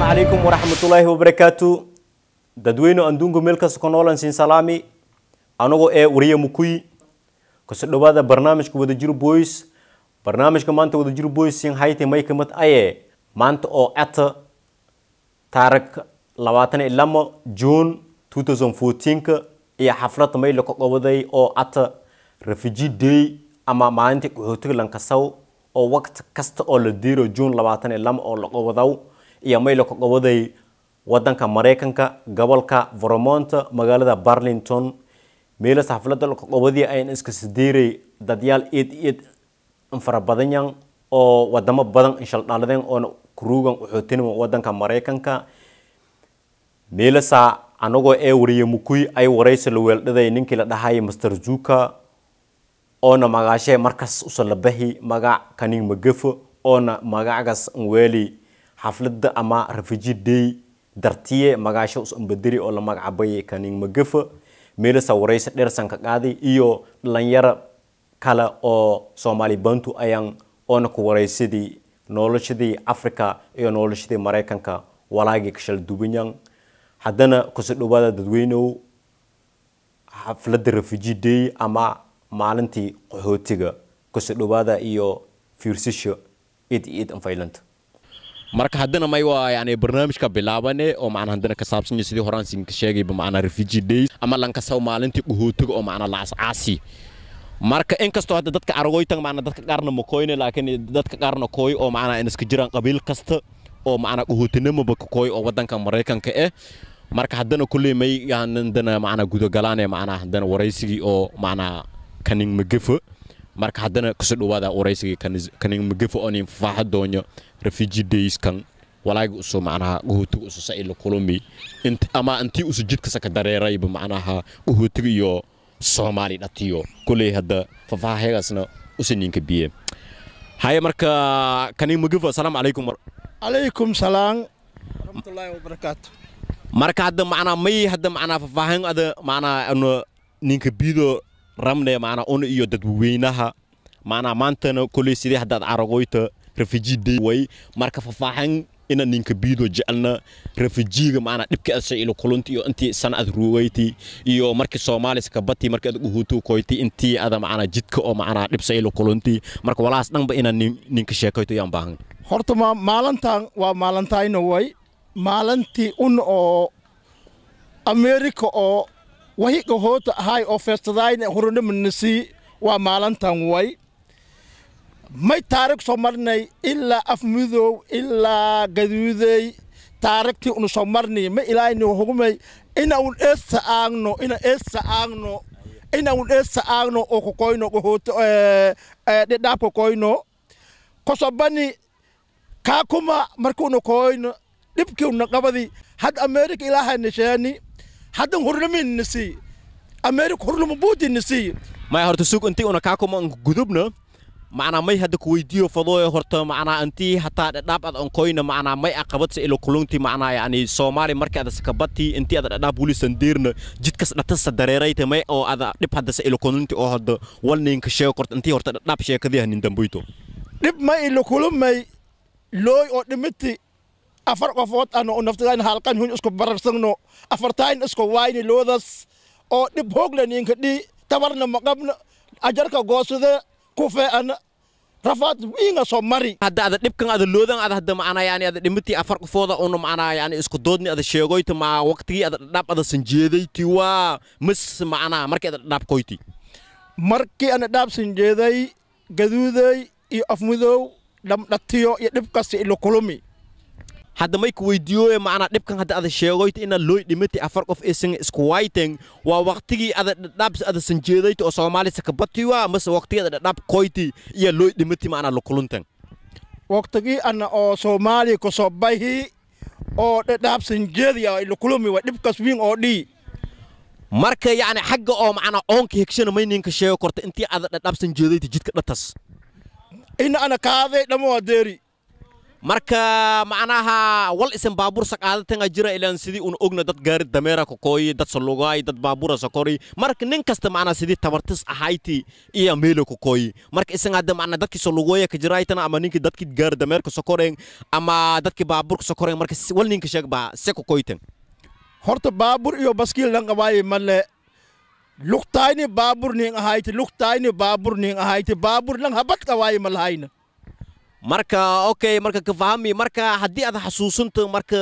Calaykum waraxmatullaahi wabarakaatu. Dadweyne adduunka meel kasta ku noolan, siin salaami anagoo ee wariye Mukuy. Kusoo dhawaada barnaamijka Wadajir Boys. Barnaamijka maanta Wadajir Boys siin hayte may kamid aye maanta oo ata taarikh 22 June 2014 iyo xaflad may la qabaday oo ata Refugee Day ama maalinta qaxootiga lankasaw, oo waqti kasta oo la diiro June 22 oo la qabadaw, iyo may la qabaday wadanka Mareykanka, gobolka Vermont, magaalada Burlington. Meelas xafladda la qabadii ayn iska sidiiray dadyaal eed eed fara badan yan oo wadamo badan inshal dhaladeen oo kuruugan qaxootinimo wadanka Mareykanka. Meelasa anagoo ee wariye Mukuy ay waraysi la weeldhaday ninkii la dhahay Mr Zuka, oona magaashee markas usa la bahi magac Kaning Magafo, oona magacgaas weeli xafladda ama Refugee Day dartiye magaasho us umbadiri oo la magacabay Kaning Magafo. Meelasa waraysi dheersan ka qaaday iyo dhalinyaro kale oo Soomaali Bantu ayaan oona ku waraysidii noloshadii Afrika iyo noloshadii Mareykanka walaagii ka shal duwanyan. Haddana kusoo dhawaada dadweynow xafladda Refugee Day ama maalintii qaxootiga. Kusoo dhawaada iyo fiirsasho id id anfaylanta. Marka haddana may waa yani barnaamijka bilaabane oo macna haddana ka saabsan yahay sidii horaan siin ka sheegayba macna Refugee Day ama lankasaw maalintii qaxootiga oo macna la ascaasi. Marka inkastoo hadda dadka aragoytan macna dadka qaarna ma koyne, laakiin dadka qaarna kooy oo macna in iska jiraan qabiil kasta oo macna qaxootinimoba ka kooy oo wadanka Mareykanka eh. Marka haddana kulley may haddana macna gudagalaane macna haddana waraysigii oo macna Kaning Magafo. Marka haddana kusoo dhawaada waraysigii Kaning Magafo oo nin faaxa doonyo Refugee Days kan walaagi usoo macnaha qaxootiga usoo sa ila kulumi ama intii usoo jidka saka dareerayba macnaha qaxootiga iyo Soomaali dhatiyo kulley hadda faahfaahaygaasna usoo ninka biye haye. Marka Kaning Magafo, assalaamu calaykum. Calaykum salaam waraxmatullaahi wabarakaatu. Marka hadda macnaa may hadda macnaa faahfaahin ada macnaa anu ninka biido ramne macnaa una iyo dadweynaha macnaa maantana kulley sidii haddaad aragoyta Refugee Day way. Marka faahfaahin ina ninka biido jecelna refugeega macnaa dhibka aad shay ilo kulunti iyo intii sana aad ruugayti iyo markii Soomaali ka bati markii aad uhuutu koyti intii ada macnaa jidka oo macnaa dhib ilo kulunti. Marka walaas dhanba ina ninka sheekayto yaan baahan. Horta ma maalintan waa maalintayna way maalintii un oo Amerika oo wahi qahoota ahay oo feestadayna horunimnasi waa maalintan way. May taarikh soo marnay ilaa Afmidoow ilaa Gaduuday taarikhtii unu soo marnay. Ma ilaahayna hugumay ina un eessa aagno, ina eessa aagno, ina un eessa aagno oo ku koyno qahoota dhidhaab ku koyno kosobani Kaakuma. Markuunu koyno dhibkii una qabadi had Amerika ilaahay nisheeni haddan hurnimin nisi Amerika hurnimo buuti nisi. May horta sug intii una Kaakuma gudubna macnaa may hadda ku weydiiyo fadooyo horta macnaa intii hataa dhadhaab aad onkoyna macnaa may aqabadsa ilo kulunti macnaa yani Soomaali markii aad sakabati intii aad dhadhaab weli sandiirna jidkas dhatasa dareerayta may oo ada dhib haddasa ilo kulunti oo hadda wal ninka sheego korta intii horta dhadhaab sheekadii hanin damboyto. Dhib ma ilo kulumay looy oo dhimiti afar qofood ano oo naftadan halkan hun isku bararsagno afartaan isku wayni loodas oo dhib hoogla ninka dhi tabarna maqabna ajarka goosade ku feeana rafaad wiinga soo mari. Hadda ada dhibkan ada loodan ada hadda macnaa yani ada dhimiti afar qofooda oo macnaa yani isku doodni ada sheegoyta ma waqtigii ada dhadhaab ada sanjeedayti waa mis macnaa markii ada dhadhaab koyti? Markii ana dhaab sanjeeday Gaduuday iyo Afmudoow dhatiyo iyo dhibkaasi ilo kulumi. Hadda may ku weydiiyo macnaa dhibkan hadda ada sheegoyta ina looy dhimati afar qof aysan isku wayteen waa waqtigii ada dhadhaab ada sanjeedayta oo Soomaali sakabati waa mase waqtigii ada dhadhaab koyti iyo looy dhimati macnaa la kuluntan? Waqtigii ana oo Soomaali ku soo bahi oo dhadhaab sanjeediya ilo kulumi waa dhibkaas wiin oo dhii. Marka yacni xagga oo macnaa oonka hegshana may ninka sheego korta intii ada dhadhaab sanjeedayta jidka dhatas? Ina ana kaaday dhamo adeeri. Marka macnaha wal isan baabuur saqaadatan jira ilaan sidii un ogna dad gaari dameera ku kooyi, dad salugaay, dad baabuura sokori. Marka nin kasta macnaha sidii tabartis ahayti iyo meelo ku kooyi. Marka isan hadda macnaha dadkii salugooya ka jiraaytana ama ninkii dadkii gaari dameerka sokoreen ama dadkii baabuurka sokoreen, marka wal ninka sheeg baa se ku kooytan. Horta baabuur iyo baskiil dhan qabaayi male. Lugtaayni baabuur nin ahayti, lugtaayni baabuur nin ahayti, baabuur dhan habad qabaayi malahayna. Marka okay, marka ka fahmi. Marka haddii aad xasuusanto marka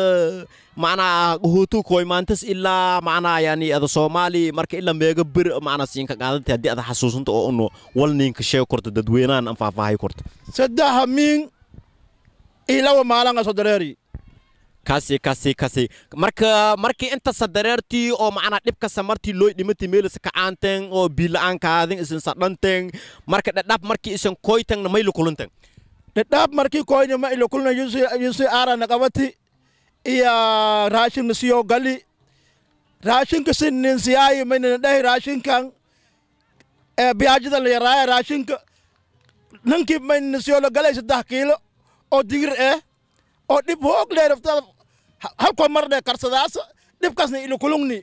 macnaa qaxootu koymaantas ilaa macnaa yani ada Soomaali marka ilaa meega bir macnaa siinka qaadantay, haddii aad xasuusanto oo uno wal ninka sheeg korto dadweynahan aan faahfaahay korto. 3 hamiin iyo 2 maalin soo dareeri. Kasi kasi kasi. Marka markii inta sadareertii oo macnaa dhibka samartii loo dhimatay meel iska kacaanteen oo biila'aan kaadin isin sadhanteen, marka dhadhab markii isin koytan may lukulanteen? Dhadhaab markii koyna ma ilo kulna yusi yusi aarana qabati iyo raashin siyo gali. Raashinka sin siyaay mayna dhahay raashinkan ee biyaajada la yaraaya raashinka ninkii mayna siyo la galay 3 kiilo oo digir eh oo dhib hoog leerafta halkoo mar dhee karsadaas dhibkaasna ilo kulungni.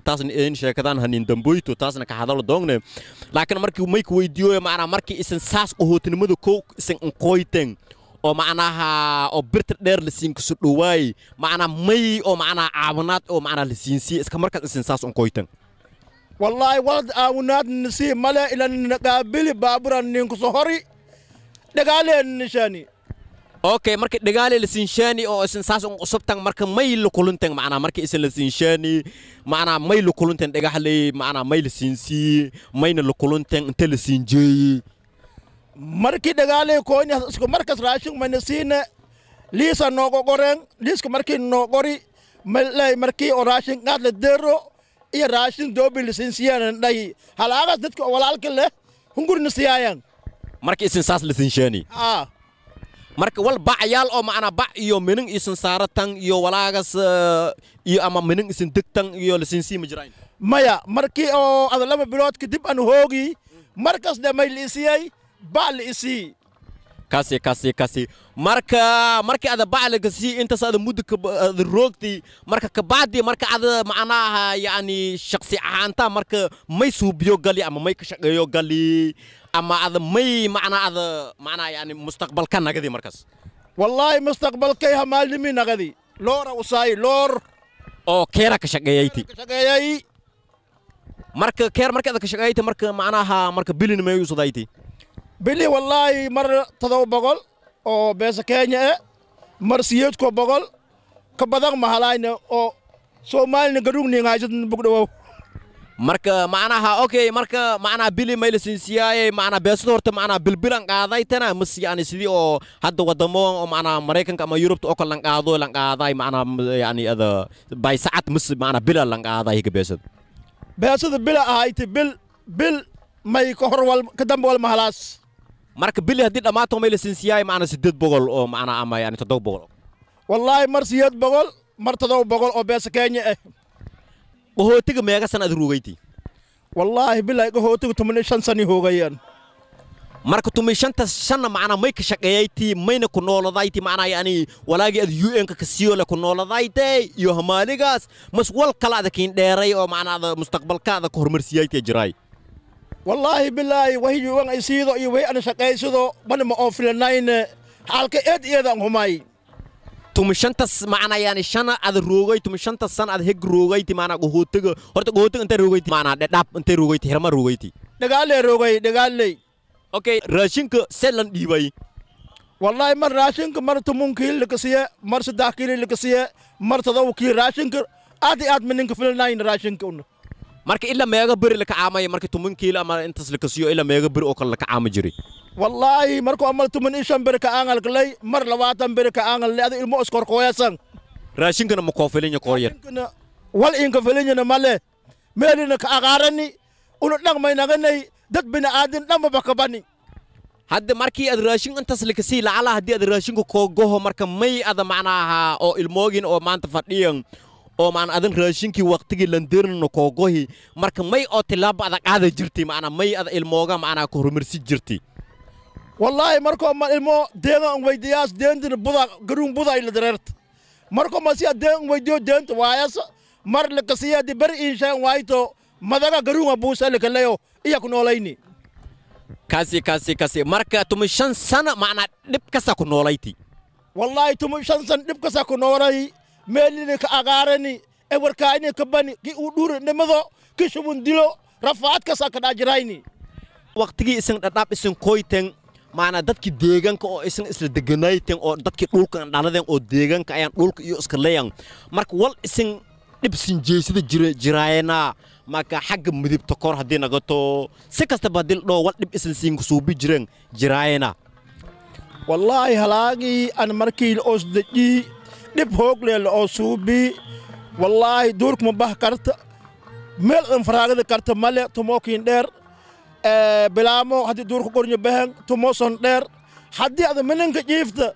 Taasna idin sheekadaan hanin damboyto, taasna ka hadalo doongne. Laakiin markii may ku weydiiyo macnaa markii isan saas qaxootinimada ko isan unqoyteen oo macnaha oo birta dheer la siin kusu dhawaay macnaa may oo macnaa caawinaad oo macnaa la siinsiiye iska markaas isan saas unqoyteen? Wallaahi walad aawinaad nasii male ila naqaabili baaburan ninku soo hori dhagaaleen nishani. Okay, marka dhagaale la siinshaani oo isan saas un cusubtan, marka may la kulantan macnaa marka isan la siinshaani macnaa may la kulantan dhagaxley macnaa may la siinsii mayna la kulantan inta la siinjeeyey? Markii dhagaaley koyni isku markas raashin mayna siine liisa noogo qoreen. Liiska markii noo qori malay markii oo raashin qaad la deero iyo raashin doobi la siinsiiyaan dhahi halaagaas dadka oo walaalka leh hungurna siyaayaan. Marka isan saas la siinshaani? Aa. Marka wal bacyaal oo macnaa bac iyo minin isan saaratan iyo walaagas iyo ama minin isan degtan iyo la siinsii ma jiraan? Maya, markii oo ada 2 bilood kadib aan hoogi markas dhe may la isiyey ba la isii. Kasi kasi kasi. Marka markii ada bac la kasii intaas ada muddo ada roogtay, marka kabacdi marka ada macnaha yani shaqsi ahaanta marka may suubiyo gali ama may ka shaqeeyo gali ama ada may macnaa ada macnaa yani mustaqbalka nagadi markaas? Wallaahi mustaqbalkay hamaalnimi nagadi loora usaay loor. Oo keera ka shaqeeyayti? Ka shaqeeyay. Marka keer marka ada ka shaqeeyayta marka macnaha marka bilin may usadayti? Bili wallaahi mar 700 oo beesa Kenya eh, mar 800 ka badan mahalayna oo Soomaalina gadhugni haysad bugdhawow. Marka macnaha okay, marka macnaha bili may la siinsiyaayay macnaha beesada horta macnaha bilbilan qaaday tana mas yani sidii oo hadda wadamo oo macnaha Maraykanka ama Yurubta oo kale lan qaado lan qaaday macnaha yani ada bay sacad mas macnaha bila lan qaaday higa beesada? Beesada bila ahayti bil bil may ka hor wal ka dambe wal mahalaas. Marka bili haddii dhammaato may la siinsiyaayay macnaha 800 oo macnaha ama yani 700? Wallaahi mar 800 mar 700 oo beesa Kenya eh. Qaxootiga meeqa san aad ruugayti? Wallaahi bilaahi qaxootiga 15 sani hoogayaan. Marka 15 shanna macnaa may ka shaqeeyayti mayna ku nooladayti macnaa yani walaagii aad UN ka kasiyo le ku nooladaaytay iyo hamaaligaas mas wal kale ada kiin dheeray oo macnaa ada mustaqbalkaada ka horumarsiyaytay jiraay? Wallaahi bilaahi wahi yuwan ay siido iyo wahi ana shaqaysado mana ma oo filanayne xaalka eed iyada aan humay. 15 macnaa yani shana aad roogay 15 san aad heg roogayti macnaa qaxootiga horta qaxootiga intay roogayti macnaa dhadhaab intay roogayti hirma roogayti? Dhagaaley roogay dhagaaley. Okay, raashinka see lan dhiibay? Wallaahi mar raashinka mar 10 kiil lakasiye, mar 3 kiil lakasiye, mar 7 kiil. Raashinka aad iyo aad maninka filanayn raashinka una. Marka ilaa meega beri laka caamaya marka 10 kiil ama intaas lakasiyo ilaa meega beri oo kale laka caama jiray? Wallaahi markuu amal 15 beri ka aangalkalay mar 20 beri ka aangalay ada ilmo iskorkooyasan. Raashinkana ma koofilinya kooryar? Raashinkana wal inka filinyana male meelina ka aqaarani una dhaq may naganay dad bini'aadin dhanba kabani. Hadda markii aad raashin intaas lakasii lacala haddii aad raashinka koogoho marka may ada macnaha oo ilmoogin oo maanta fadhiyan oo maan adan raashinkii waqtigii landirno koogohi marka may oo tilaaba ada qaada jirtay macnaa may ada ilmooga macnaa ku horumarsi jirtay? Wallaahi markoo ma ilmo deegan an weydiyaas deentina buda garuun buda ila dareerta markoo ma siya deen an weydiyo deenta waayas mar lakasiya di beri inshaan waayto madaga garuunga buusa lakaleyo iya ku noolayni. Kasi kasi kasi marka 15 sano macnaa dhib kasta ku noolayti. Wallaahi 15 sano dhib kasta ku noolay meelini ka agaarani ewarkaayni ka bani ki uu dhuuri dhimado ki shubun dilo rafaad kasta ka dhaajirayni. Waqtigii isin dhadhaab isin koyten macnaa dadkii deegaanka oo isin isla deganayten oo dadkii dhulka dhaladeen oo deegaanka ayaan dhulka iyo iska leeyan marka wal isin dhib sinjeysada jira jiraayana marka xagga midibta kor haddii nagato si kastaba haddii la dhaho wal dhib isin siin kusuubi jireen jiraayana. Wallaahi halaagii an markii la oosdejii dhib hoog leh la oo suubi wallaahi duurka ma bah karta meel an faraagada karta male tumookiin dheer bilaamo haddii duurka qornyo bahan tumoson dheer haddii ada mininka jiifta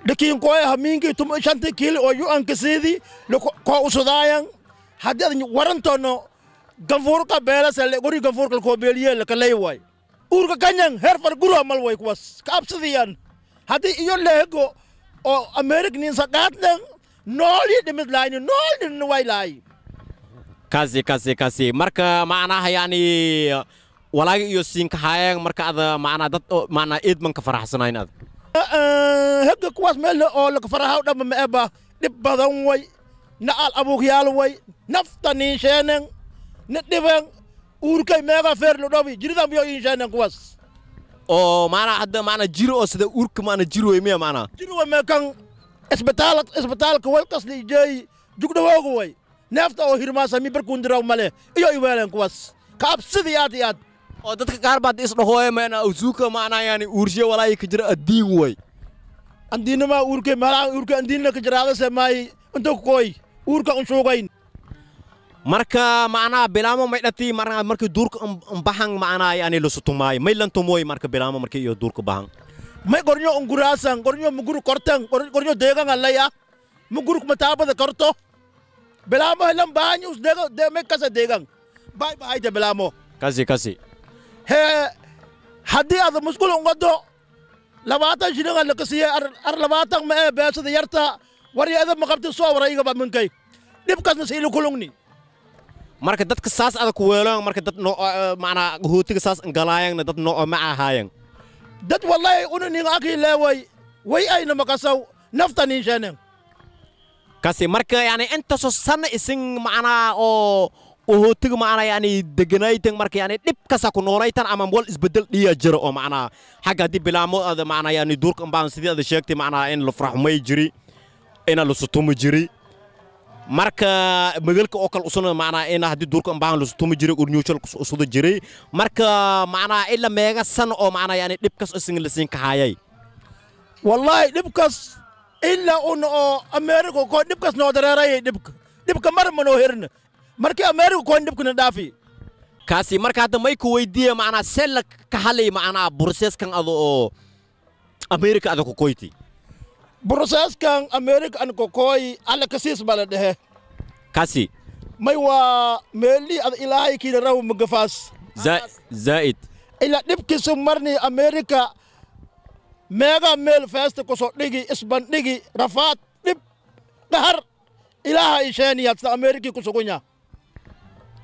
lakiin koya hamiinkii tumo shantii kiili oo yu-anka siidi koo usudaayan haddii ada warantono ganfuurka beelasa gori ganfuurka lakoo beeliye lakaley waay uurka kanyan heer far gura mal way kuwas ka absadiyaan haddii iyo leego oo Amerika ninsa qaadnan nool iyo dhimid laayni nool dhinna way laay. Kasi kasi kasi marka macnaha yani walaaga iyo siinka haayaan marka ada macnaa dad oo macnaa eedman ka faraxsanayn ada. Hegga kuwaas meel oo laka farahaw dhamma ma eba dhib badan way na'al abuugyaal way nafta niinsheenan ni dhiban uurkay meeqa feer lo dhawi jiridan biyo iinsheenan kuwaas. Oo macnaa hadda macnaa jiro oo sida uurka macnaa jiro wey miya macnaa jiro wey meekan isbitaal isbitaalka walkas liijeey jugdhawooga way neefta oo hirmaasa mi barkuundiraw male iyo iweeleen kuwaas ka absidii aad iyo aad. Oo dadka qaar baad is dhahooye meena usuuka macnaa yani uurshe walaayi ka jira addiin way. Andiinama uurkay meelaha uurka andiinna ka jiraadase maay inta kooy uurka un shuugayn. Marka macnaa bilaamo may dhati marka markii duurka bahan macnaa yani lusutumay may lantumooy marka bilaamo markii iyo duurka bahan may qornyo unguraasan qornyo muguru kortan qornyo deegan allaya muguru mataabada korto bilaamo helan baañ us deega de may kasa deegan baay baayte bilaamo. Kasi kasi hee haddii aad musqul ungado 20 shilin la kasiye ar 20 ma ee beesada yarta wariyada ma qabti soo warayga ba minkay dhibkaasna siilu kulungni. Marka dadka saas adag ku weelaan marka dad noo macnaa hootiga saas ngalaayangna dad noo ma ahaayang dad wallaahi una nin akii leeway way ayna makasaw nafta nin sheenan. Kasi marka yani intaasoo sana isin macnaa oo hootiga macnaa yani deganaytan marka yani dhib kasa ku noolaytan ama wal isbedel dhiya jira oo macnaa xagga haddii bilaamo ada macnaa yani duurka baan sidii ada sheegtay macnaa in la faraxmay jiri ina la sutumi jiri marka magalka oo kale usuna macnaa in haddii duurka baan la sutumi jiray urnyuushal usuda jiray marka macnaa ila meega san oo macnaa yani dhibkas isin la siin kahaayay. Wallaahi dhibkas ilaa un oo Ameerika koo dhibkas noo dareerayay dhibka dhibka mar ma noo herna markii Ameerika koo dhibkana dhaafi. Kaasi marka hadda may ku weydiiye macnaa see la ka hadlay macnaa broseeskan ado oo Ameerika ada ku koyti. Broseeskan Ameerika an kokooy alla kasiis baa la dhehe. Kasi may waa meelii ad ilaahay kiina raw magafaas zaa'id ilaa dhibkiisu marni Ameerika meega meel feesta kusoo dhigi isbandhigi rafaad dhib dhahar ilaaha isheeniyaad sida Ameerikii ku sugunya.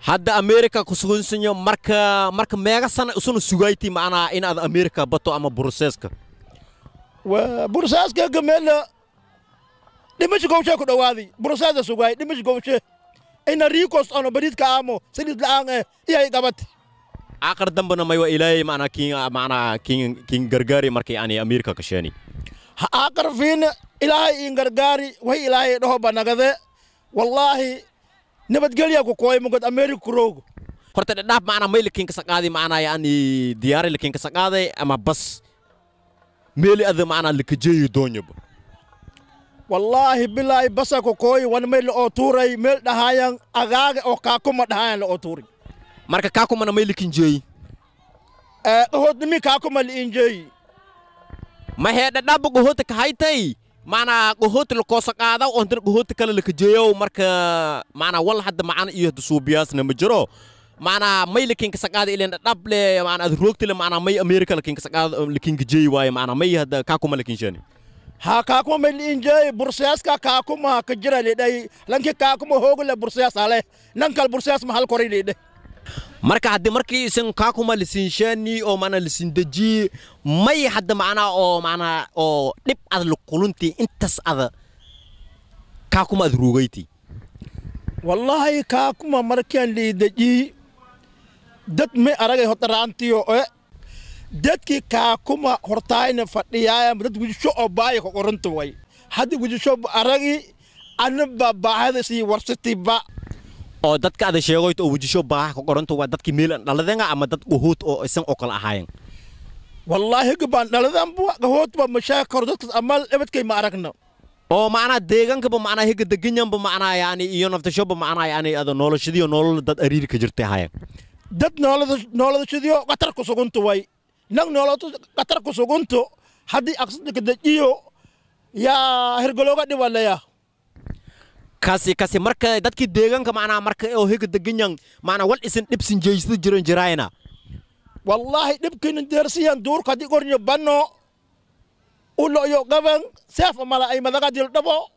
Hadda Ameerika ku sugunsanyo marka marka meega sana usuna sugayti macnaa in aad Ameerika bato ama broseeska. Waa broseeska gameel dhimasho gowshe ku dhawaadi broseesa sugaay dhimasho gowshe ina riikos ano bariidka aamo saliid la'aan iyay qabati. Aakhir dambana may waa ilaahay macnaa kiin macnaa kiin kiin gargaari markii ani Ameerika ka sheeni. Ha aakhir fiin ilaahay in gargaari way ilaahay dhaho banagade wallaahi nabadgelya ku kooy mugad Ameerika ku roogo. Horta dhadhaaf macnaa may lakiin ka saqaaday macnaa yani diyaari lakiin ka saqaaday ama bas meeli ada macnaa lakajeeyo doonyaba. Wallaahi bilaahi basa ku kooy wan meel oo tuuray meel dhahaayan agaaga oo kaakuma dhahaayan la oo tuuri. Marka kaakumana may lakiin jeeyi. Qahoodnimi kaakuma liin jeeyi. Ma hee dhadhaaba qahoota ka haytay macnaa qahoota lakoosa qaadaw oo hadana qahoota kale lakajeeyow marka macnaa wal hadda macna iyo hadda suubiyaasna ma jiro. Macnaa may lakinka saqaada ilen dhable macnaa ad roogtile macnaa may America lakinka saqaada lakinka jeey waaye macnaa may hadda Kakuma lakinshani. Ha, Kakuma may liinjey bursiyaaska Kakuma ka jira lidhay lanki Kakuma hoogule bursiyaas ale lankal bursiyaas mahal kori lidhe. Marka hadda markii isin Kakuma lisinshani oo macnaa lisin deji may hadda macnaa oo macnaa oo dhib ad luqulunti intas ada Kakuma ad roogaytii? Wallaahi Kakuma markaan liideji dad may aragay hotaraantiyo e dadkii Kaakuma hortaayna fadhiyaaya dad wujisho oo baaya ka qoranta way haddi wujisho aragi anaba baahada sii warsatiba. Oo dadka ada sheegoyto oo wujisho baaha ka qoranta waa dadkii meel dhaladenga ama dad uhuut oo isan oo kale ahaayeen? Wallaahi gabaan dhaladanba gahootba mashaakaro dadkas amal ebadkay ma aragna. Oo macnaa deegaankaba macnaa higa deganyanba macnaa yani iyo naftashoba macnaa yani ada noloshadiyo nolol dad ariiri ka jirtay ahaayeen. Dad noloshadiyo qatar ku sugunto way nag nolosha qatar ku sugunto haddii aqsadka dejiyo yaa hergolooga dhibalaya. Kasi kasi marka dadkii deegaanka macnaa marka oo higa deganyan macnaa wal isin dhibsin jeysada jiran jiraayna? Wallaahi dhibkiina deersiyan duurka haddii qornyo banno ulo iyo qaban seef mala ay madaga dil dhabo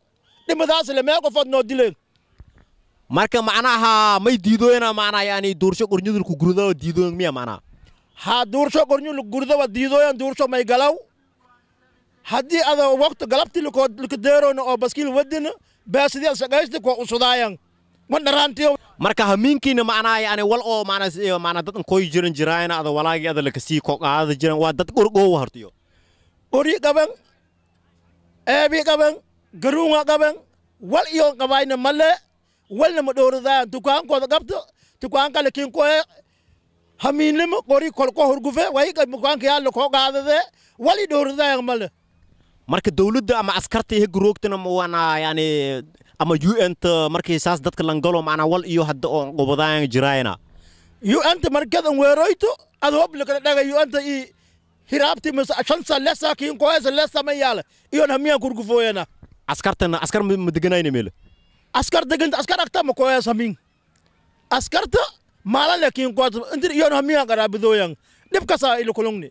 dhimadaas le meel qofood noo dileen. Marka macnaha may diidooyna macnaa yani duursho qornyadu ku gurdo diidooyin miya macnaa? Ha, duursho qornyu gurdo waa diidooyan duursho may galaw haddii ada waqti galabti lakadeerona oo baskiil wadina baasidii shaqaysti kuwa usudaayan mandharaantiyo. Marka hamiinkiina macnaa yani wal oo macnaa macnaa dad koy jiran jiraayna ada walaagii ada lakasii ko qaada jiran waa dad qorgoowa hortiyo. Qori qaban eebi qaban garuunga qaban wal iyo qabayna male walna ma dhowradaayan dukaankooda qabto dukaanka lakiin koe hamiinlima qori kolko hurgufe way dukaanka yaalla koo qaadade wal i dhowradaayan male. Marka dawladda ama askarta iyo guroogtana waana yani ama UN ta markii saas dadka langalo macnaa wal iyo hadda oo qobadaayan jiraayna? UN ta markadan weeroyto ad hob lakala dhaga UN ta i hiraabti mas shan sa lesa kiin koesa lesa ma yaala iyon hamiyan kurgufooyana. Askartana askar ma deganayna meel? Askar deganta askar agta ma koyas hamin askarta maalan lakiin koyas intir iyon hamiyan qaraabidooyan dhib kasaa ilo kulungni.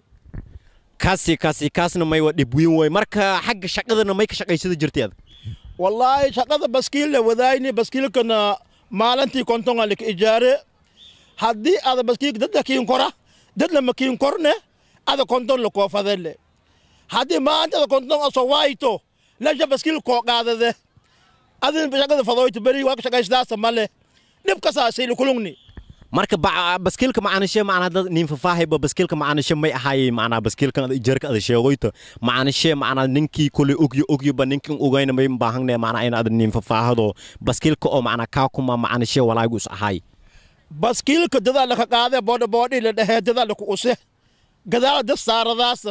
Kasi kasi kaasna may waa dhib weyn way. Marka xagga shaqadana may ka shaqaysada jirtay ad? Wallaahi shaqada baskiil la wadaayni baskiilkana maalintii 50 laka ijaare haddii ada baskiilka dad lakiin kora dad lama kiin korne ada 50 la koofadele haddii maanta ada 50 asoo waayto lasha baskiil koo qaadade adin shaqada fadoyto beri waa ka shaqaysadaasa male dhib kasaasay lakulungni. Marka baskiilka macanishe macnaa dad nin faahfaahayba baskiilka macanishe may ahaayey macnaa baskiilkan ada ijaarka ada sheegoyto macanishe macnaa ninkii koley ogyo ogyoba ninkin ogayna may baahangne macnaa in ada nin faahfaahado baskiilka oo macnaa Kaakuma macanishe walaagu is ahaay. Baskiilka dadaa laka qaade boodha boodhi la dhehee dadaa laku use gadaala dad saaradaas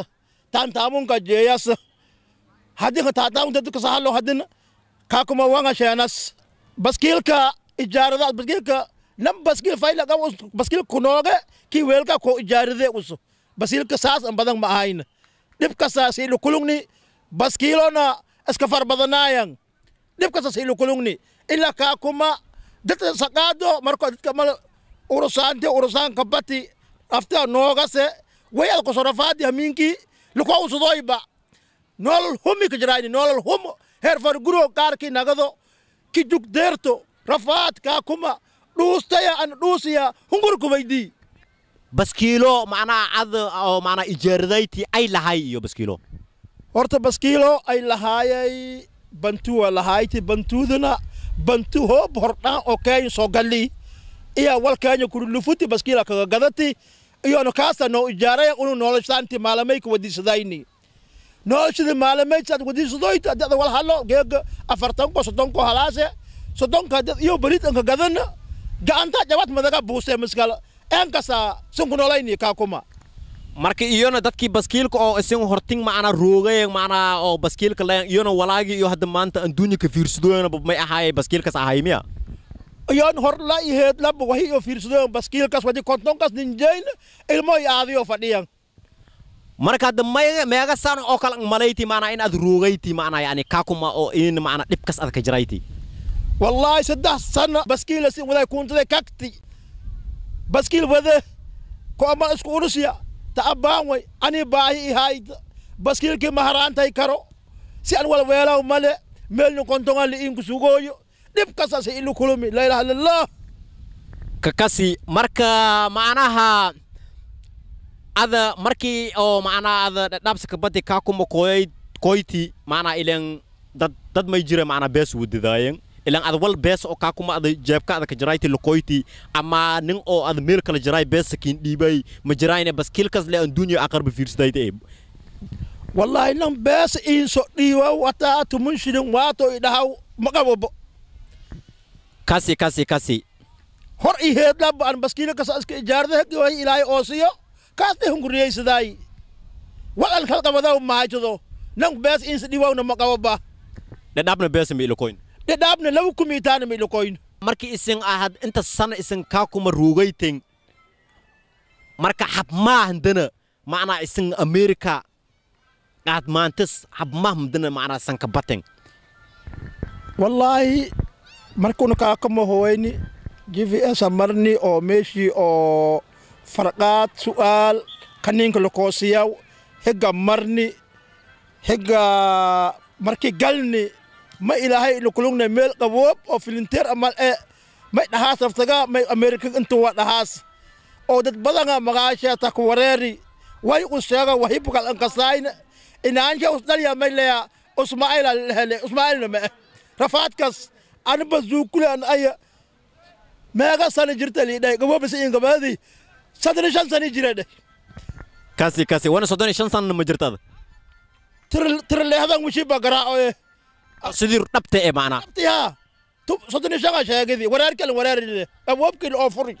taantaamunka jeeyas haddii ka taataamun dadka sahalo haddina Kaakuma wanga sheenas baskiilka ijaarada baskiilka lam baskiil fayla qabo baskiil kunooge kii weelka ko ijaarade uso baskiilka saas an badan ma ahayna dhibka saas ilo kulungni baskiilona iska far badanaayan dhibka saas ilo kulungni ilaa Kaakuma dadka saqaado marka dadka mal urusaante urusaan kabati afta noogase way ad qosorafaadi hamiinkii lakoo usudoyba nolol humi ka jiraayni nolol humo heer far guro qaarkii nagado ki jug deerto rafaad Kaakuma dhuustaya an dhuusiya hungurkumaydii. Baskiilo macnaa cad oo macnaa ijaaradayti ay lahay iyo baskiilo? Horta baskiilo ay lahaayay bantuwa lahayti bantuudana bantu hoob hordhaan oo Kenya soo gali iya wal Kenya kurulufuti baskiila kaga gadati iyona kaasa noo ijaaraya unu noloshaanti maalamay ku wadiisadayni noloshada maalamay saad wadiisadoyta dada wal halo geega 40 ko 30 ko halaase 30ka dad iyo berid anka gadana gacanta jabad madaga buuse maskala enkasa sunku nolayni Kaakuma. Marka iyona dadkii baskiilka oo isin hortin macnaa roogay macnaa oo baskiilka la iyona walaagi iyo hadda maanta adduunka ka fiirsadooyna may ahaayay baskiilkaas ahay miya? Iyon hor la iheed laba wahi iyo fiirsadooyan baskiilkaas wadi 50kaas ninjayn ilmo i aadiyo fadhiyan. Marka hadda may meega sano oo kale malayti macnaa in aad roogayti macnaa yani Kaakuma oo in macnaa dhibkaas aad ka jirayti? Wallaahi 3 sano baskiila si waday kuuntada kakti. Baskiil wade ko amal isku urusiya ta'abbaan way ani baahi ihayd baskiilkii maharaantay karo si an wala weelaw male meelni kontonga li inku sugooyo dhib kasaas ilu kulumi la ilaha illallah kakasi marka macnaha ada markii oo macnaha ada dhadhaabsaka badi Kakuma koy koyti macnaha ilan dad may jira macnaha bees wadidaayeen ilan ad wal bees oo Kakuma ada jeebka ada ka jarayti lokoyti ama nin oo ad meel kala jaray bees sakiin dhiibay ma jirayne baskiilkas le adduunyo aqarba fiirsadayta ee wallahi nan bees in so dhiiwa wata tumun shilin waato idhahaw maqabo kasi kasi kasi hor i heedlab an baskiilkas iska ijaarada hagi way ilaahay oosiyo kaasna hunguriyeysaday wal an kala qabadaw maajado nan bees in so dhiiwawna maqabo dhadhaabna bees ma ilokoyn dhadhaabna lagu kumitaana ma ilokoyn markii isin ahad inta sana isin Kakuma ruugayteen marka habmaa handana macnaa isin America qaad maantas habmaa handana macnaa sanka baten wallaahi markuuna Kakuma hooyni GVS marni oo meeshii oo farqaad su'aal kaninka lakoosiyaw higa marni higa markii galni ma ilaahay ilukulugna meel qaboob oo filinteer amal ee may dhahaas aftaga may America inta waa dhahaas oo dad badana magaasha ta ku wareeri way u sheega wahibkal ankasaayna inaanka usdaliya may leeya Usmaayil hele Usmaayil ma rafaadkas an bazuukule an aya meeqa sano jirta liidhay qaboob si in gabaadi 35 sano jiray kasi kasi wana 35 sano ma jirtada tir leehdan wixii bagaraaco ee sidii dhabta ee macnaa dhabtiha 35 sheegadi wareerkal wareerile awoobkii oo furi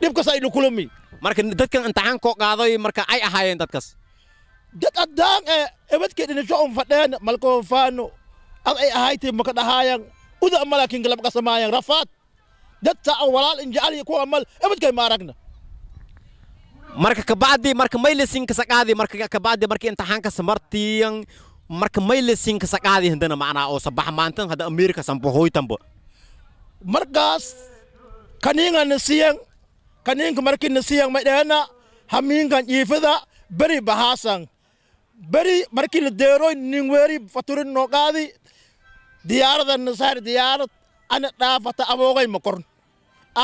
dhibkaas ay kulumi marka dadkan imtixaan ko qaaday marka ay ahaayeen dadkaas dad adaan ee ebadkii dhinasho on fadheen malko faano ad ay ahaaytay maka dhahaayan uda amalakin galab qasamaayan rafaad dad ta walaal injacali ku amal ebadkay ma aragna marka kabacdi marka maylesin ka saqaadi marka kabacdi marka imtixaanka samartiyan marka maylesin ka saqaadi handana macnaa oo sabax maantan hada America sanbahoytanba markaas kaninga nasiyan kaninka markii nasiyan ma dheena hamiinkan jiifada beri bahaasan beri markii la deero nin weeri faturin noo qaadi diyaarada nasaar diyaarad ana dhaafata aboogay ma korn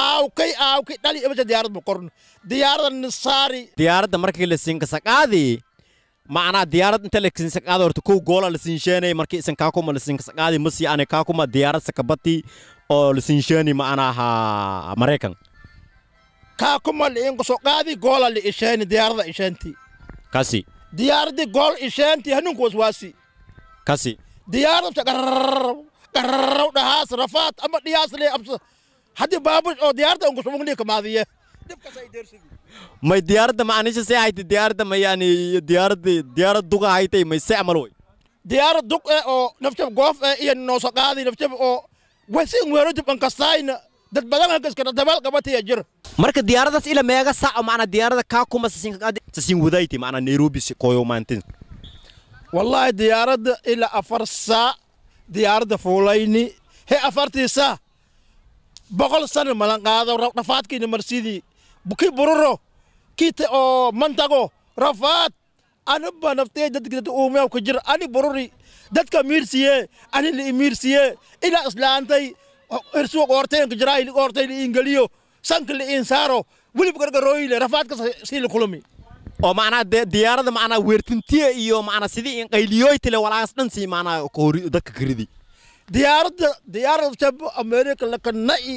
aawkay aawkay dhali ibada diyaarad ma korn diyaarada nasaari diyaaradda markii la siin ka saqaadi macnaa diyaarad inta la siin saqaadi horta kow goola la siin sheenay markii isan Kakuma la siin saqaadi masi ana Kakuma diyaarad sakabati oo la siin sheenay macnaha Mareykan Kakuma la in soo qaadi goola la isheeni diyaarada isheenti kasi diyaaradii gool isheenti hanunku waswaasi kasi diyaarad qarr dhahaas rafaat ama dhiyaas le abs hadii baabuur oo diyaaradda unku subugni kamaadiye dhibkaas ay deersigi may diyaaradda ma anisha see haytay diyaaradda ma yani diyaaradda diyaarad duqa haytay may see amal way diyaarad duq ee oo nafjab goof ee iyo noo soo qaadi nafjab oo wasi weero dib an kastaayna dad badan halkaas ka dabaal qabatay jir marka diyaaraddaas ila meega saac macna diyaaradda Kakuma siin qaadi siin wadayti macna Nairobi si koyo maantin wallahi diyaaradda ila 4 saac diyaaradda fuulayni he 4 saac 100 sano malan qaado rafaadkiina marsidii buki bururo kiita oo mantago rafaad anba naftay dadka uumiyaa ku jira ani bururi dadka miirsiye ani li miirsiye ila islaantay irsuuq qoorteen jiray li qoortay li ingaliyo sank li insaaro wili gargarooyle rafaadka si la kulmi oo macnaa diyaaradda macnaa weertintiya iyo macnaa sidii in qayliyoytile walaas dhan si macnaa koori dadka karidi diyaaradda jab America la kanai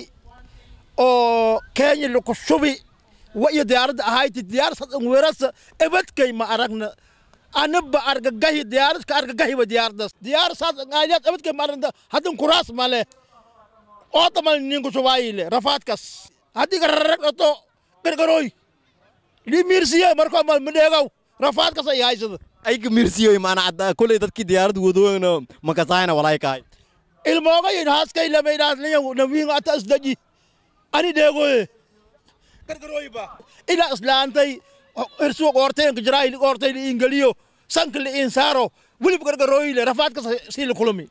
oo Kenya la ku shubi wa iyo diyaaradda ahayd diyaarad weerarsa ebadkay ma aragna anaba argagahi diyaarad ka argagahi wa diyaaradda diyaar saad ayad ebadkay ma aragna hadan kuraas male oo tamal ninku shubayle rafaadkas hadii gararag dhato gargarooy li miirsiye markoo mal midheegow rafaadkas ay haysada ay ka miirsiyoy maana kulay dadkii diyaaradda wadooyna makasaayna walaay kaay ilmooga yin haaskay lamaynaas liyan nawiin ata isdaji ani dheegoye gargarooyba ila islaantay irsuuq qoorteen jiray li qoortay li ingaliyo sank li insaaro wili gargarooyle rafaadkas si la kulmi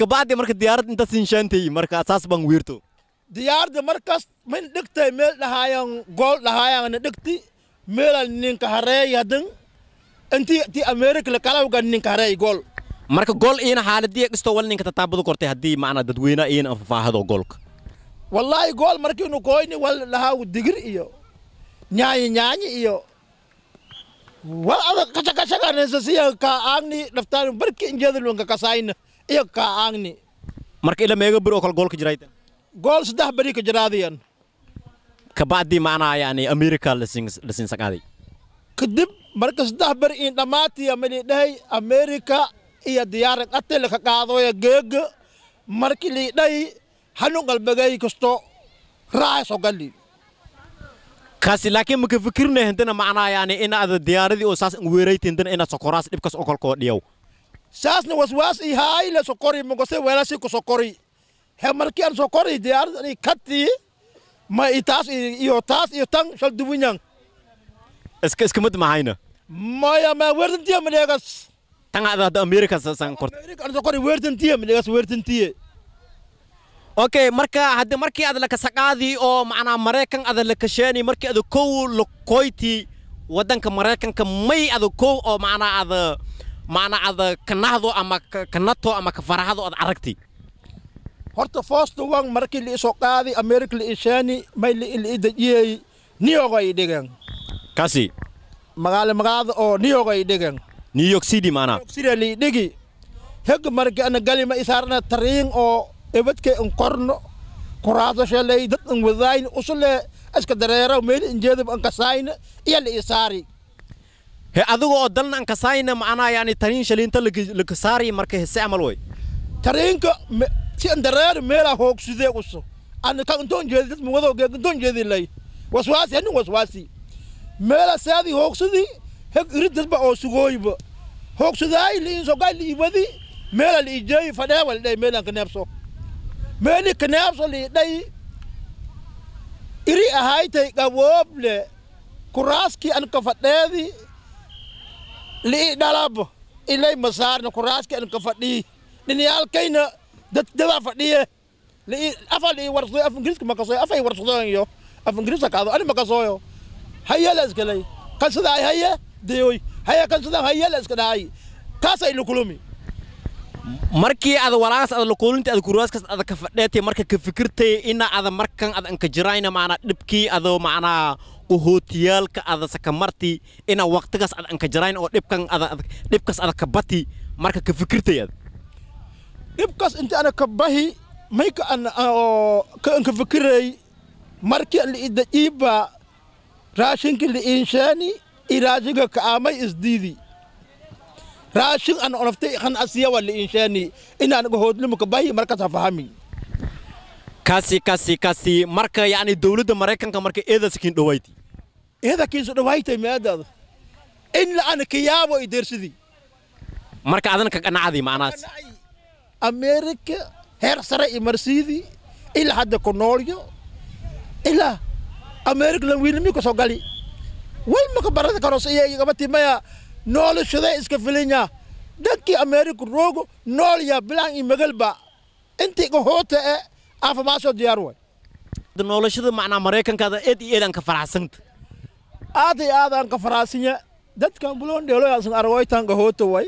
kabacdi marka diyaaradda inta siin shaantay marka asaas baan weerto diyaaradda markaas Min dhigtay meel dhahaayan gool dhahaayan dhigti meelal ninka hareey hadan intii ti America la kalawga ninka hareey gool. Marka gool iina xaaladii dhisto wal ninka tataabado kortay haddii macnaa dadweyne iina faahfaahado goolka. Wallaahi gool markii inu koyni wal dhahaa digir iyo nyaanyi nyaanyi iyo wal adag kashakashaganaysa ka aagni dhaftaan barki injeedalunka kasayna iyo ka aagni. Marka ila meega bir oo kale goolka jiraytan? Gool 3 beri ka jiraadiyan. Kabacdi macnaa yani America la sinsaqaaday. Kadib marka 3 beri in dhammaatiya mali dhahay America iyo diyaarad ate la ka qaadooya geega markii li dhahay hanun qalbagay kasto raaso gali. Kaasi laakiin maka fikirnay hindana macnaa yani in aad diyaaradii oo saas weeraytay hindana inaad sokoraas dhibkaas oo kale koo dhiyow. Saasna waswaas i haay la sokori mugose weelasi ku sokori he markii aan sokori diyaarad ani kati ma itaas iyo taas iyo tan shal duwinyan. Iska mid mahayna. Maya ma weerdantiya maleegas. Tan aad hadda America san kortay. America aan sokori weerdantiya maleegas weerdantiye. Okay, marka hadda markii aad la kasaqaadi oo macnaa Mareykan aad la kasheeni markii aad kow la koyti wadanka Mareykanka may aad kow oo macnaa aad macnaa aad kanahdo ama kanato ama ka farahado aad aragti. Horta first one markii la soo qaadi America la isheeni may la idajiyay New York ay dhigan. Kasi magaalada oo New York ay dhigan. New York City macnaa. New York City la dhigi. Heg markii ana galima isaarna tariin oo ebadkay in korno kuraado shalay dad in wadayn usle iska dareero meel injeedab an kasayna iyo la isaari. He adigo oo dalna an kasayna macnaa yani tariin shalinta la kasaari marka hese amal way. Tariinka si an dareero meel hoogsidee uso an ka intoon jeedid dad muwado geeg intoon jeedilay waswaasi anu waswaasi meel saadi hoogsidi heg irid dadba oo sugooyba hoogsidaay liin soo gal ibadi meel la ijeey fadhaa wal dhay meel an ka neebso meeli kanaabso liidhay iri ahaaytay qabooble kuraaskii an ka fadheedi lii dhalabo ilay masaarna kuraaskii an ka fadhii dhiniyaalkayna dad dadaa fadhiye lii afa lii warsadoy af ingiriiska makasoyo afay warsadoyo af ingiriiska kaado ani makasooyo haya la iskalay kan sidaa haya deyoy haya kan sidaa haya la iska dhahay kaasay lukulumi. Markii aad walaas aad la kuulinta aad kuraaskaas aad ka fadheetay marka ka fikirtay ina aad markan aad anka jirayna macnaa dhibkii aad macnaa qahootiyaalka aad sakamarti ina waqtigaas aad anka jirayn oo dhibkan aad dhibkaas aad ka bati marka ka fikirtay aad dhibkaas inta ana ka bahi may ka an oo ka anka fikiray markii la ida iiba raashinka la inshaani iraashinka ka amay isdiidi raashin an onaftay kan asiya wal inshaani inaan qahoodnimo ka bahi marka ta fahmi. Kasi kasi kasi marka yani dawladda Mareykanka marka eeda sakiin dhawayti. Eeda kiin soo dhawaaytay maadaada in la ana kiyaabo idirsidi. Marka adan ka qanacdi macnaas. America heer sare imarsiidi ila hadda ku noolyo ila America la wiilmi ku soo gali wal ma ka barada karo si iyaga timaya noloshada iska filinya dadkii America roogo nool ya bilaan i magalba intii qahoota ee caafimaad diyaar way. Noloshada macnaa Mareykanka eed iyo eedan ka faraxsanta. Aad iyo aad aan ka faraxsanya dadkan buloon dheelo yaasan argoytan qahoota way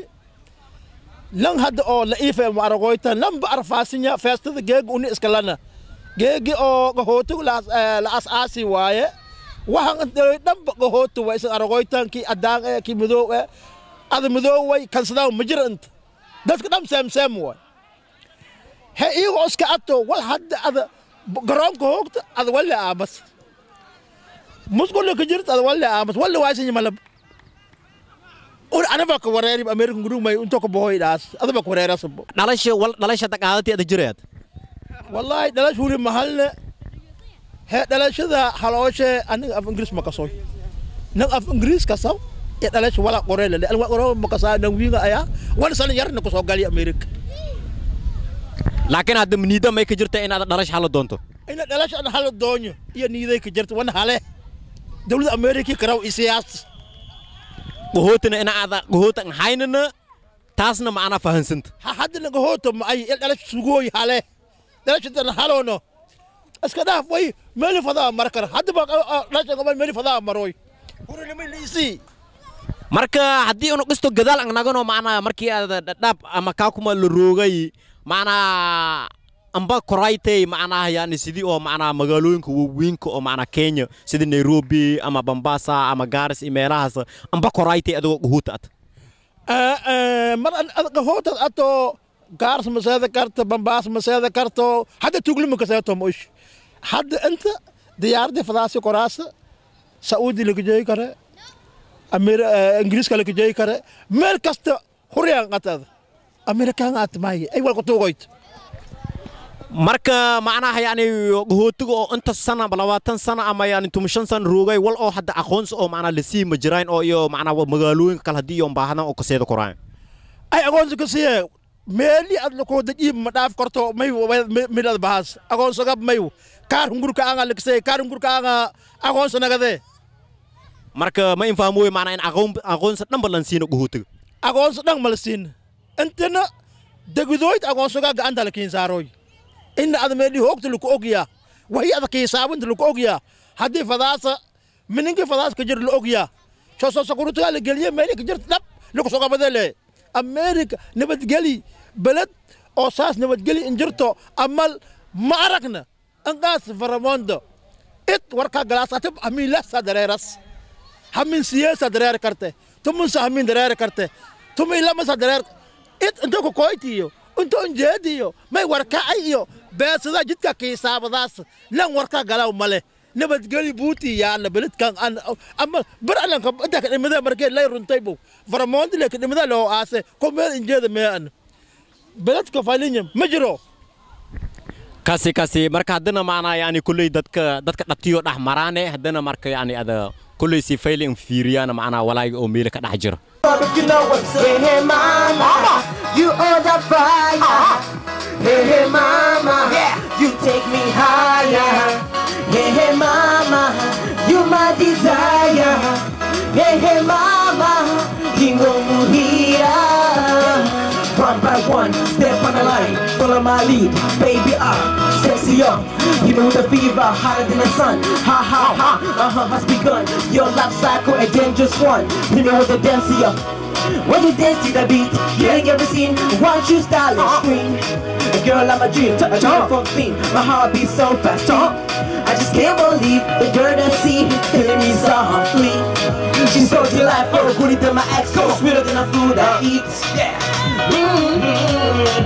lan hadda oo la iifa ma argoytan lan ba arfaasinya feestada geeg uni iska lana geegi oo qahoota la asaasi waaye waxaan dhanba qahoota way isan argoytan ki adaan ee ki madow ee ad madow way kan sidaa ma jira inta dadka dham saam saam way he iyago iska ato wal hadda ada garoonka hoogta ada walla aamas musqul ka jirta ada walla aamas walla waaysan malab ur anaba ka wareeri American guru may unto ka bohoy daas adaba ka wareera sabo. Dhalasha wal dhalasha taqaadatay ada jireed. Wallahi dhalash wuri mahalna he dhalashada halooshe aniga af ingiriis ma kasooy nag af ingiriis kasaw ee dhalash wala qoreel le alwa qoro ma kasaa nag wiiga ayaa wan san yarna ku soo gali America. Laakiin hadda niida may ka jirta inaad dhalash halo doonto. Ina dhalash aan halo doonyo iyo niiday ka jirta wan hale dawladda America karaw isiyaas. Qahootana ina aad qahoota aan haynana taasna macna fahansanta. Ha hadda qahoota ma ay dhalash sugooy hale dhalash tan halono Iska dhaaf way meeli fadaa mar kara hadda ba dhashan meeli fadaa maroy hurnimo liisii. Marka haddii unu dhisto gadaal ang nagano macnaa markii aad Dhadhaab ama Kaakuma la roogay macnaa amba koraytay macnaha yani sidii oo macnaa magaalooyinka waaweynka oo macnaa Kenya sida Nairobi ama Mombasa ama Gaarisa iyo meelahaas amba koraytay adigoo qahoota ad? Mar qahootad ato Gaars ma seeda karto, Bambaas ma seeda karto, hadda tuglima ka seeto ma ish. Hadda inta diyaaradii fadaasi koraasa Sacuudi laga jeegi kare, Amir Ingiriiska laga jeegi kare, meel kasta huriyaan qatada Amerikaan at may ay wal ku tuugoyt. Marka macnaha yani qahootiga oo inta sana 20 sana ama yani 15 sana roogay wal oo hadda aqoonsi oo macnaa la sii ma jiraan oo iyo macnaa magaalooyinka kale haddii iyo baahadan oo kaseeda koraan? Ay aqoonsi ka siiyee meeli ad lakoo dajiib ma dhaaf karto may midad bahaas aqoonsaga may kaar hungurka anga lakasee kaar hungurka anga aqoonsa nagadee. Marka ma infahmooy macnaa in aqoonsi dhanba lan siino qahootiga? Aqoonsi dhan ma la siin intana degudooyd aqoonsaga gacanta la kiin saaroy ina ad meeli hoogta laku ogyaa wahi ada kiisaabinta laku ogyaa haddii fadaasa mininkii fadaas ka jir la ogyaa soosoo sakurutugaa la geliye meeli ka jirta dhab laku sogabadele. America nabadgeli beled oo saas nabadgeli in jirto amal ma aragna inqaas faramondo it warkaa galaas atib hamiin lasa dareeras hamin siyeesa dareeri karte tumunsa hamin dareeri karte tumi lamasa dareer it inta ku koytiyo inta unjeediyo may warkacay iyo beesada jidka kiisaabadaas lan warka galaw male nabadgeli buuti yaala beledkan an ama bar alanka inta ka dhimada markee lay runtay bu faramondi le ka dhimada loo aase ko meel injeeda mee an beledka falinya ma jiro. Kasi marka haddana macnaa yani kulley dadka dhabtiyo dhex maraane haddana marka yani ada kulley si fayli in fiiriyaan macnaa walaaga oo meela ka dhex jira. You know what's up. Hey, hey, mama, you are the fire. Hey, hey, mama, you take me higher. Hey, hey, mama, you my desire. Hey, hey, mama, Jingo Muhira. One by one, step on the line, follow my lead, baby, I sexy up. You know the fever, hotter than the sun. Ha ha ha, uh-huh has begun. Your life cycle, a dangerous one. You know the dance up. When you dance to the beat, you ain't ever seen one shoe style and scream. A girl, I'm a dream, a beautiful thing. My heart beats so fast. I just can't believe the girl I see killing me softly. She's so delightful, gooder than my ex, so sweeter than the food I eat. Yeah. Mm-hmm.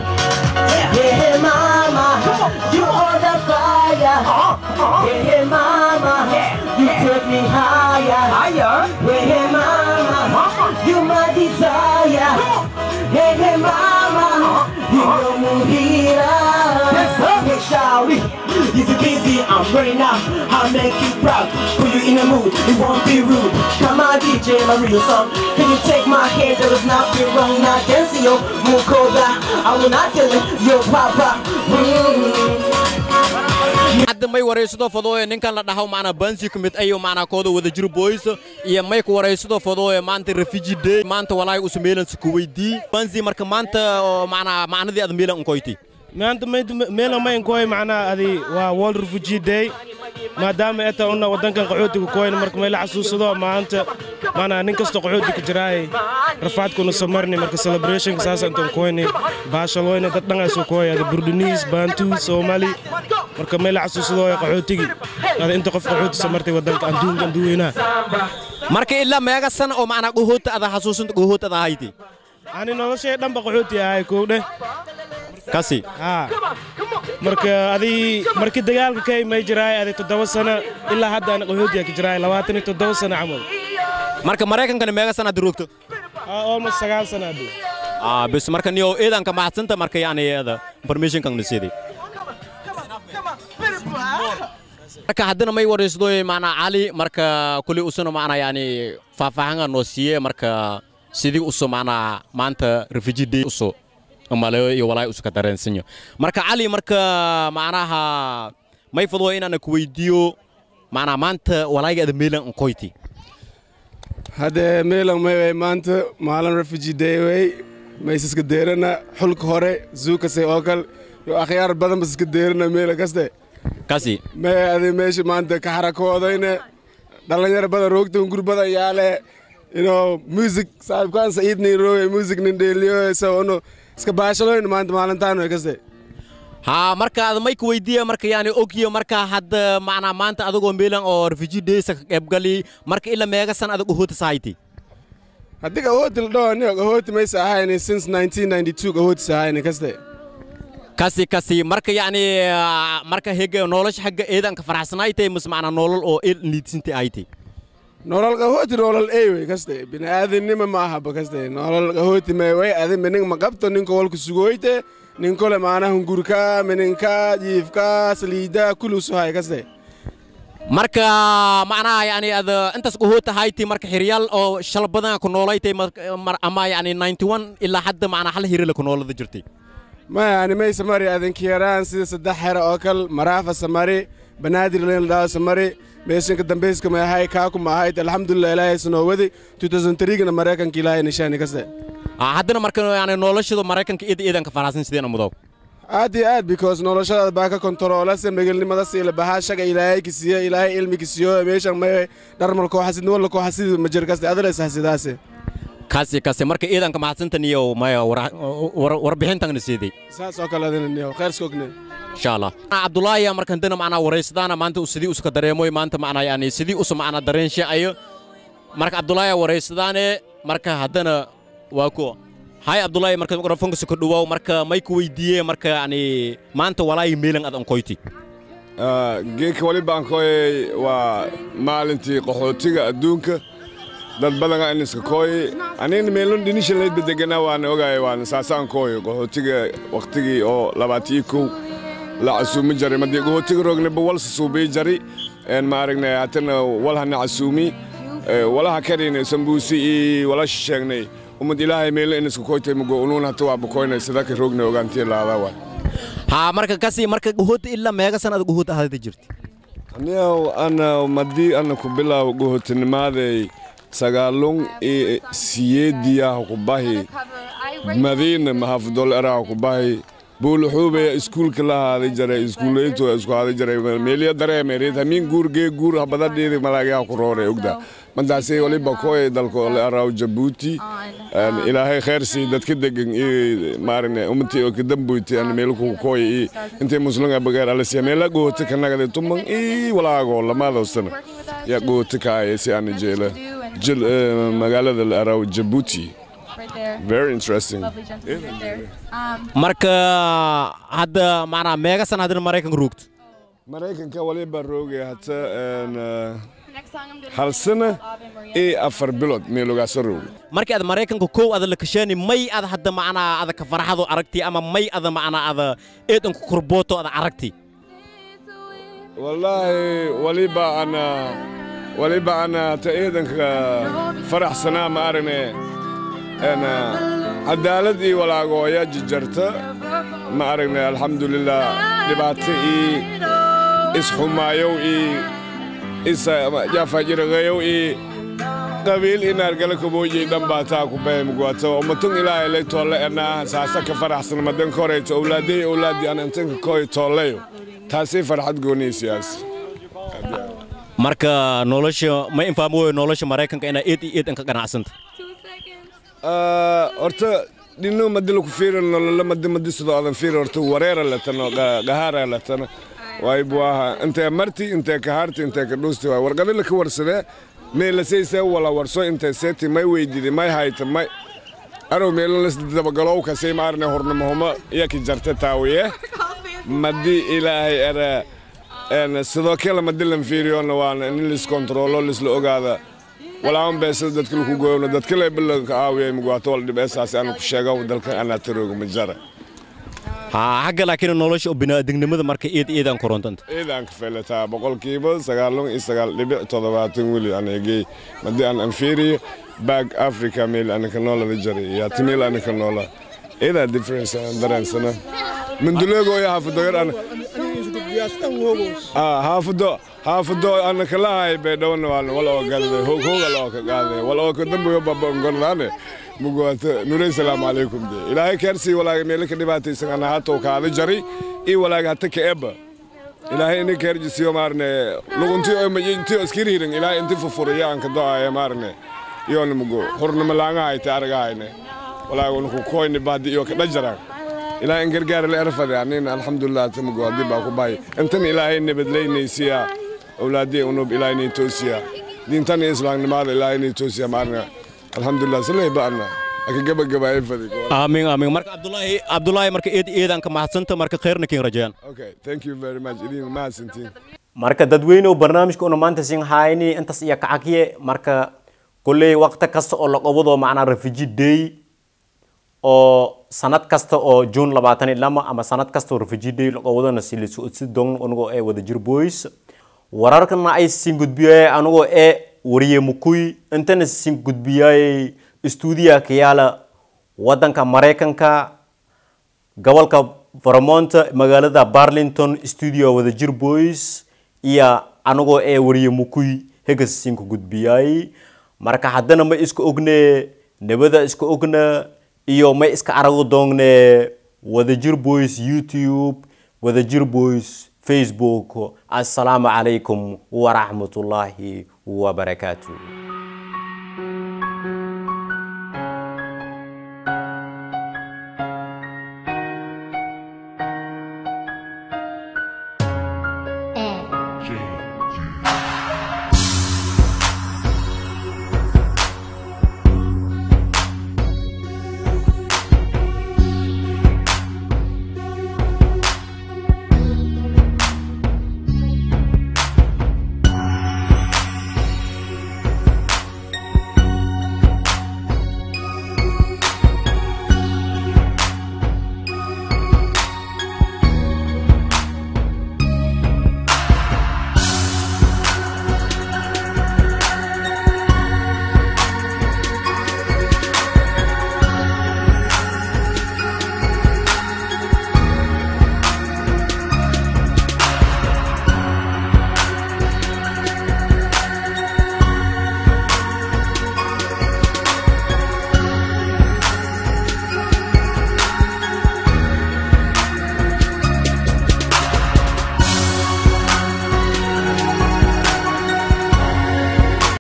Yeah, hey, mama, you are the fire. Yeah, hey, mama, you take me higher. Yeah, hey, mama, you my desire. Hey, hey, mama, you know Muhira. Hey, shawty, easy busy, I'm ready now. I'll make you proud, put you in a mood, it won't be rude. Come on, DJ, my real song. Can you take my hand? There is nothing wrong. Now dancing, yo, Mukoda. I will not tell it, yo, papa. Hadda may wareysado fadooye ninkan la dhaho macnaa Bansi ku mid ayo macnaa kooda wada jiro boys iyo may ku wareysado fadooye maanta refugee day maanta walaay usu meelan si ku weydii Bansi marka maanta macnaa macnadii aad meelan unkoyti? Maanta meelan mayn koy macnaa adi waa World Refugee Day maadaama eta una wadankan qaxootiga koyna marka meel xasuusado maanta maana nin kasta qaxooti ku jiraay rafaadkuna samarni marka celebration saas intan koyni baashaloyna dad dhan ay soo koy ada Burundis, Bantu, Somali marka meel xasuusado qaxootigi ada inta qof qaxooti samartay wadanka adduunka duweynaha. Marka ilaa meeqa sana oo macnaa qaxooti ada xasuusinta qaxooti ada hayti? Ani noloshay dhanba qaxooti ahay koowdhe. Kasi ha marka adi markii dagaalka ka imay jiray adi 7 sano ilaa hadda aan qaxootiga ka jiray 27 sano camal. Marka Mareykankana meeqa sana aad roogto? Almost 9 sano adu. Bes marka niyo eedan ka mahadsanta marka yani eeda information kan nasiidi. Marka haddana may wareysdo macnaa Cali marka kulli usuna macnaa yani faahfaahan noo siiye marka sidii uso macnaa maanta refugee day uso maleeyo iyo walaay usu ka dareensanyo. Marka Cali marka macnaha may fadwo inaan ku weydiiyo macnaa maanta walaayga aad meelan unkoyti? Hadde meelan may maanta maalin refugee day way maysaska deerana xulka hore zuukasay oo kale iyo akhyaar badan baska deerana meela kaste. Kasi Mee adi meesha maanta ka xarakoodayne dhalinyaro badan roogta gur badan yaale, music saaxiibkaan Saciid nin rooge music nin dheeliyo, so uno iska baashaloyn maanta maalintaan way kaste. Haa, marka ad may ku weydiiya marka yani ogyo marka hadda macnaa maanta adagoo meelan oo refugee days ka qaybgali, marka ila meega san adag uhoota sahayti? Haddii qahooti la dhaho, niyo qahooti maysa ahayni since 1992 qahooti sahayni kaste. Kasi marka yani marka hega nolosha xagga eedan ka faraxsanaaytay mise macnaa nolol oo eel niidsintay aytay? Nolol qahooti nolol ey wey kaste, bini'aadinima ma ahaba kaste. Nolol qahooti may way adi mining ma qabto, ninka walku sugoyte, ninkole maanaha hungurka, mininka jiifka, saliida kullu suhay kaste. Marka macnaha yani ad intaas qahoota hayti, marka xiryaal oo shal badan ku noolaytay ama yani 91 ilaa hadda macnaa hal hirila ku noolada jirtay? Maya, ani may samari adinka yaraan sida 3 xero oo kal Maraafa samari, Banaadir leen la dhaho samari, meeshanka dambeyska ma ahay kaaku ma ahayd. Alxamdulilah, Ilaahay sanoo wadi 2003gana Maraykanka Ilaahay nishaani kaste. Haddana marka yani noloshada Maraykanka eed eedan ka faraxsan sideen mudow? Aad iyo aad, because noloshadaada baa ka kontaroolase, megelnimada siila bahaa, shaga Ilaahay ki siiyo, Ilaahay ilmi ki siiyo. Meeshan may dharmal koo xasid walla koo xasid ma jir kaste, adala is xasidaase. Kasi marka eedanka mahadsantan iyo maya warbixintangna siiday. Saas oo kale adina niyo khayr iskogne. Insha Allah. Cabdullaahi ayaa marka hadana macnaa wareysadaana maanta uu sidii uska dareemoy maanta, macnaa yani sidii usa macnaa dareenshe ayo. Marka Cabdullaahi ayaa wareysadaane, marka haddana waa kuwa. Hay Cabdullaahi, marka mikrofoonka ku dhawaaw. Marka may ku weydiiyey marka yani maanta walaahi meelan ad ankoyti? Geedka wali baan kooyay waa maalintii qaxootiga adduunka. Dad badan in iska kooyay, anigana meelon dhinisha lahayd deganaa waana ogaay, waana saasaan kooyay. Qaxootiga waqtigii oo 21 la casuumi jaray, madii qaxootiga roognaba walsa suubii jari een ma aragnay, haatana wal hana casuumi walaha karina sambuusi iyo wala sheegnay ummad Ilaahay meelo in iska kooytay mugo unuun hata waa bukoynay sidaka roogna ogaantii laadaa waa. Haa, marka kasi marka qahoota ilaa meega san ad qahoota ahaada jirti? Aniyow ana madii ana ku bilaabo qaxootinimaday 98-diyaha ku bahi Madiina mahafudol eraha ku bahi Buuluxuubaya iskuulka la haaday jaray, iskuuleyto isku haaday jaray, meeliya dareemereed hamiin guur gee guur habadadheedi malaagaha ku rooray ogda madaasay waliba kooy dalka la araaw Jabuuti. Ilaahay khayr sii dadka degan iyo maarne ummatii oo ka damboytay aan meel ku kooy iyo intay muslimka bagaar alla siiya meel goota ka nagada tuman iyo walaago lamada sano ya goota ka ay si aan jeela jil magaalada la araaw Jabuuti. Very interesting. Marka hadda macnaa meega san haddana Maraykanka roogto? Maraykanka waliba roogay hata hal sano iyo 4 bilood meelogaasa roogay. Markii aad Maraykanka kow ada la kasheeni, may ad hadda macnaa ada ka farxado aragti ama may ada macnaa ada eedan ku kurbooto ada aragti? Wallaahi waliba ana ta eedanka faraxsanaa ma aragne ana cadaalad iyo walaagooya jijarta ma aragne. Alxamdulilah, dhibaato iyo isxumaayow iyo isjafajiraqayow iyo qabiil inaargala kaboojay dhan baa taa ku bahimguato umatun Ilaahay lay toolle enaa saasa ka faraxsan madan korayto owlaadey owlaadii aan intanka kooy toollayo, taasay farxad goonaysiyaas. Marka nolosha ma infaamo nolosha Maraykanka inaa eed iyo eed ka ganacsanta? Horta dhino madi laku fiirin nolola madi madi sidoo adan fiiri, horta wareera latano qahaara latana waay buaha intee marti intee ka harti intee ka dhuusti waay warqadi laka warsadee meelasayse wala warso intee seeti may weydidi may hayta may arow meelo las dabagalow kasay maarne hornimahuma yaki jarta taawiye madi Ilaahay era en sidoo kale madi lan fiiriyona waana in lis kontroolo lisla ogaada walaawan beesada dadka laku gooyona dadka le bilanka caawiya mugaato wala dhib eesaas aan ku sheego dalka anaa tarooga ma jara. Haa, xagga laakiin nolosha oo bini'aadamnimada marka eed eedaan korontanta? Eedaan ka felataa 99.70% weli anigay madii aan anfiiriyo back Africa meel anaka noolada jaray iyo hati meel anaka noola eedaa difference aan dareensana manduleego iyo xaafado yar ana xaafado xaafado anaka lahay Baydhawna waan wala oo galday hoog hooga loo ka qaaday wala oo ka dambeeyo baba ngordaane mugoota nurey. Salaamu calaykum de Ilaahay kaarsii walaaga meel ka dhibaataysan ana hato kaada jari iyo walaaga hata ka eba. Ilaahay ini keerjisiyo maarne luguntiyo majintiyo iskiriirin Ilaahay inti fufuriya aan ka do'aya maarne iyoona mugo hurnimo laanga hayte aragahayne walaahi unu ku koyni baadi iyo ka dhajaraan Ilaahay in gargaar la erfade anina alxamdulilah tamugo haddii baa ku bahay intan Ilaahay nabadleynaysiya awlaadii unub Ilaahay nay toosiya diintan iyo islaamnimada Ilaahay nay toosiya maarne alxamdulilah silay ba'ana aka gabagabaayay fadi. Aamin aamin. Marka Cabdullaahi, Cabdullaahi, marka eed eedan ka mahadsanta, marka khayrna kiin rajayaan. Okay, thank you very much, idin mahadsantiin. Marka dadweyne, barnaamijka una maanta sin hayni intaas iyo kacagye. Marka kolley waqti kasta oo la qabado macnaa Refugee Day oo sanad kasta oo June 22 ama sanad kasta oo Refugee Day la qabadona si la socodsi doon anigoo ee Wadajir Boys. Wararkana ay sin gudbiyay anigoo ee wariye Mukuy, intana sin gudbiyay stuudiya ka yaala wadanka Maraykanka, gobolka Vermont, magaalada Burlington, studio Wadajir Boys iyo anagoo ee wariye Mukuy hegas ku gudbiyay. Marka haddana ma iska ogne nabada iska ogna iyo ma iska arago doongne Wadajir Boys YouTube, Wadajir Boys Facebook. Assalaamu calaykum waraxmatullaahi wabarakaatu.